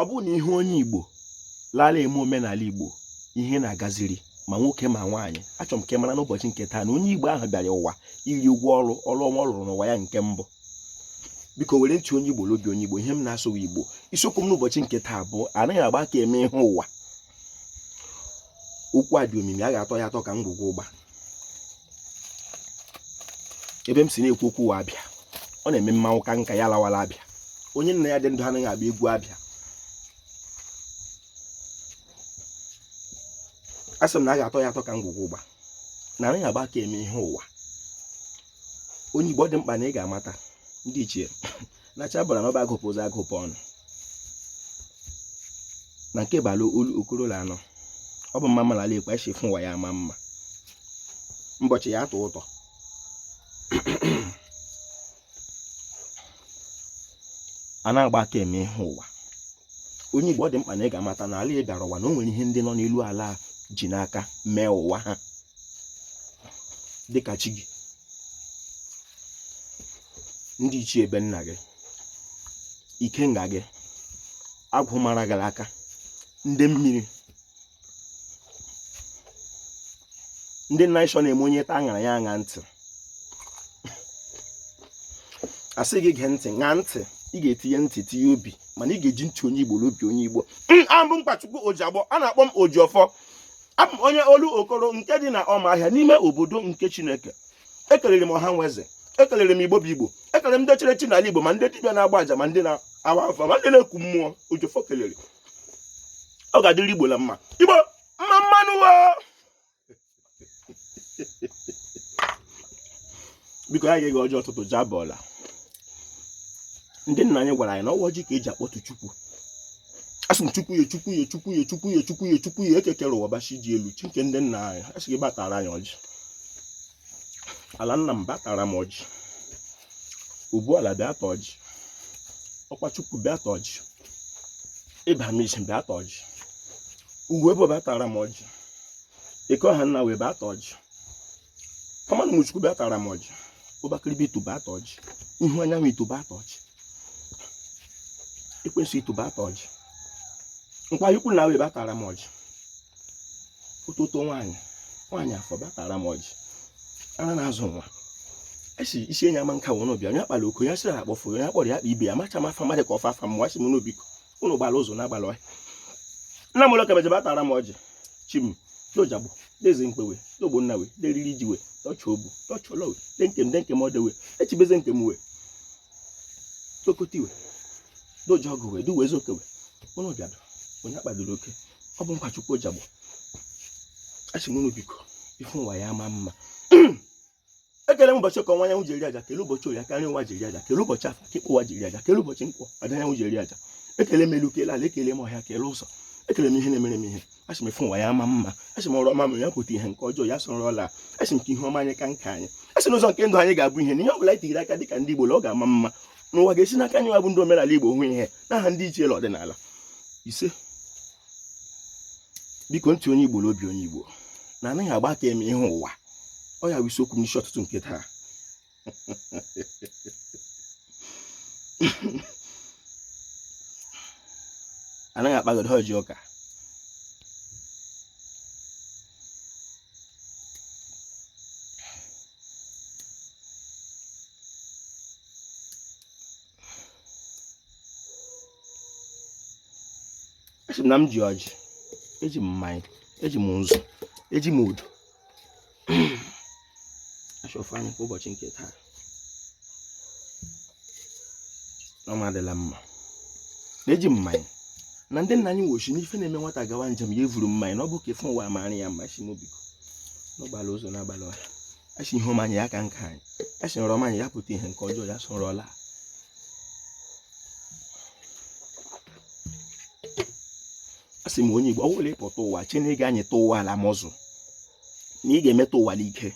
Ọ bụrụ na ihe onye Igbo lala eme omenala Igbo, ihe na-agaziri ma nwoke ma nwaanyị, achọrọ m ka ị mara n'ụbọchị nke taa na onye Igbo ahụ bịara ụwa iri ụgwọ ọrụ ọrụ ọma ọ rụrụ n'ụwa ya nke mbụ. Biko were ntị onye Igbo l'obi onye Igbo, ihe m na-asụghị Igbo. Isiokwu m n'ụbọchị nke taa bụ anaghị agba aka eme ihe ụwa. Okwu a dị omimi, a ga-atọ ya atọ ka ngwugwu ụgba. Ebe m si na-ekwu okwu ụwa abịa, ọ na-eme mmanwụ ka nka ya lawala abịa. Onye nna ya dị ndụ anaghị agba egwu abịa. A sị m na a ga-atọ ya atọ ka ngwugwu ụgba, na anaghị agba aka eme ihe ụwa. Onye Igbo, ọ dị mkpa na ị ga-amata ndị ichie na chabara na ọba agụpụ ụzọ agụpụ ọnụ na nke bala olu okorola anọ. Ọ bụ mma mma ekwe esi fụ ụwa ya ama mma, mbọchị ya atọ ụtọ. A na-agba aka eme ihe ụwa. Onye Igbo, ọ dị mkpa na ị ga-amata na ala ị bịara ụwa na o nwere ihe ndị nọ n'elu ala ji n'aka mee ụwa ha, dịka chi gị, ndị ichie ebe nna gị, ikenga gị, agwụ mara gị aka, ndị mmiri, ndị nna ịshọ na-eme onye taa aṅara ya aṅa ntị, asị gị gee ntị, ṅaa ntị. Ị ga-etinye ntị, tinye obi, mana ị ga-eji ntị onye Igbo n'obi onye Igbo. Abụ Mkpachukwu Ojiagbọ, a na-akpọ m Ojiọfọ. Abụ m onye olu okoro nke dị na Ọmahịa n'ime obodo nke Chineke. Ekelere m ọha nwe eze, ekelere m Igbo bụ Igbo, ekelere m ndị chere chi n'ala Igbo, ma ndị dibịa na-agba aja, ma ndị na-awa afa, ma ndị na-eku mmụọ. Ojiọfọ kelere. Ọ ga-adịrị Igbo la mma. Igbo mma mmanụ wo. Biko ya ga-ege ọjọọ ụtụtụ jabọla. Ndị nna anyị gwara anyị na ọwa ọjị ka eji akpọtụ Chukwu. Asị m Chukwu ye, Chukwu ye, Chukwu ye, Chukwu ye, Chukwu ye, Chukwu ye, ekekere ụwa bashi ji elu, chi nke ndị nna anyị. Asị gị batara anyị ọjị. Ala nna m batara m ọjị. Obu ala bịa ta ọjị. Ọkwa Chukwu bịa ta ọjị. Ịba m isi bịa ta ọjị. Ugwu ebe batara m ọjị. Eke ọha nna wee bịa ta ọjị. Ọmanụ m Chukwu bịa tara m ọjị. Ụbakịrịba itu bịa ta ọjị. Ihu anyanwụ itu bịa ta ọjị. Ekwensu itu bịa ta ọjị. Nkwa ikwu na wee bịa tara m ọjị. Ụtụtụ nwaanyị nwaanyị afọ bịa tara m ọjị. Ara na-azụ nwa esi isi enyi ama nka wụ n'obi onye akpala oku onye sịrị akpọfụ onye akpọrọ ya akpa ibe ya macha m afa mmadụ ka ọfa afa m wasị m n'obi ụnụ gbara ụzọ na-agbala ọhịa. Nna m ụlọ kebeje bịa tara m ọjị. Chim dojagbo deze mkpewe dogbo nnawe deriri jiwe tọchụ obu tọchụ ụlọwe denkem denkem ọdewe echibeze nkem we tokotiwe doji ọgụ we duwe ezokewe ụnụ bịado onye akpadoro oke. Ọ bụ Nkwachukwu Ojiagbọ. Asị m ụnụ biko ife ụwa ya ama mma. Ekele m ụbọchị ka ọnwa anyanwụ ji eri aja, kele ụbọchị orie karịa ụwa ji eri aja, kele ụbọchị afọ ka ụwa ji eri aja, kele ụbọchị nkwọ ada anyanwụ ji eri aja. Ekele m elu, kele ala, ekele m ọhịa, kele ụzọ, ekele m ihe na-emere m ihe. Asị m ife ụwa ya ama mma. Asị m ọrụ ọma m ya pụta ihe, nke ọjọọ ya sọrọ ọla. Asị m ka ihe ọma anyị ka nka anyị. Asị n'ụzọ nke ndụ anyị ga-abụ ihe na ihe ọ bụla anyị tinyere aka dịka ndị Igbo na ọ ga-ama mma n'ụwa ga-esi n'aka anyị nwa bụ ndị omenala Igbo hụ ihe n'aha ndị ichie ọdịnala. Ise. Biko ntị onye Igbo n'obi onye Igbo na anaghị agba aka eme ihe ụwa. Ọ ya bụ isiokwu m n'isi ọtụtụ nke taa. Anaghị akpagodo ọjị ụka. Asị m na m ji ọjị, eji m mmanya, eji m nzu, eji m udu. Achọfụ anyị kwa ụbọchị nke taa ọma adịla mma. Na eji m mmanya na ndị nna anyị wochi n'ife na-eme nwata gawa njem ya evuru mmanya na ọ bụ ka efe ụwa mara ya mma. Asị m biko n'ụgbala ụzọ n'abalị ọhịa. Asị ihe ọma anyị ya ka nka anyị. Asị nrọ ọma anyị ya pụta ihe, nke ọjọọ ya sọrọ ọla. Asị m onye Igbo ọ bụla ịpụta ụwa che na ị ga-anyịta ụwa ala mọzụ na ị ga-emeta ụwa n'ike,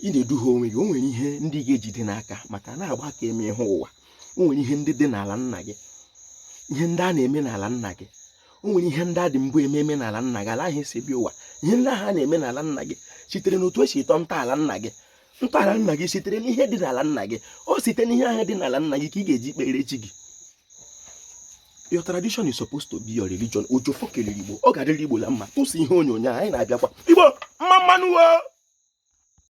ị na-eduhie onwe gị. O nwere ihe ndị ị ga-ejide n'aka maka na-agba aka eme ihe ụwa. O nwere ihe ndị dị n'ala nna gị, ihe ndị a na-eme n'ala nna gị. O nwere ihe ndị a dị mbụ eme eme n'ala nna gị, ala ahụ esi bịa ụwa. Ihe ndị ahụ a na-eme n'ala nna gị sitere n'otu esi tọ ntọala nna gị. Ntọala nna gị sitere n'ihe dị n'ala nna gị. Ọ site n'ihe ahụ dị n'ala nna gị ka ị ga-eji kpere chi gị. Your tradition is supposed to be your religion. Ojofọ kelere Igbo, ọ ga-adịrị Igbo la mma. Tụsa ihe onyonyo a, anyị na-abịakwa. Igbo mma mmanụ o.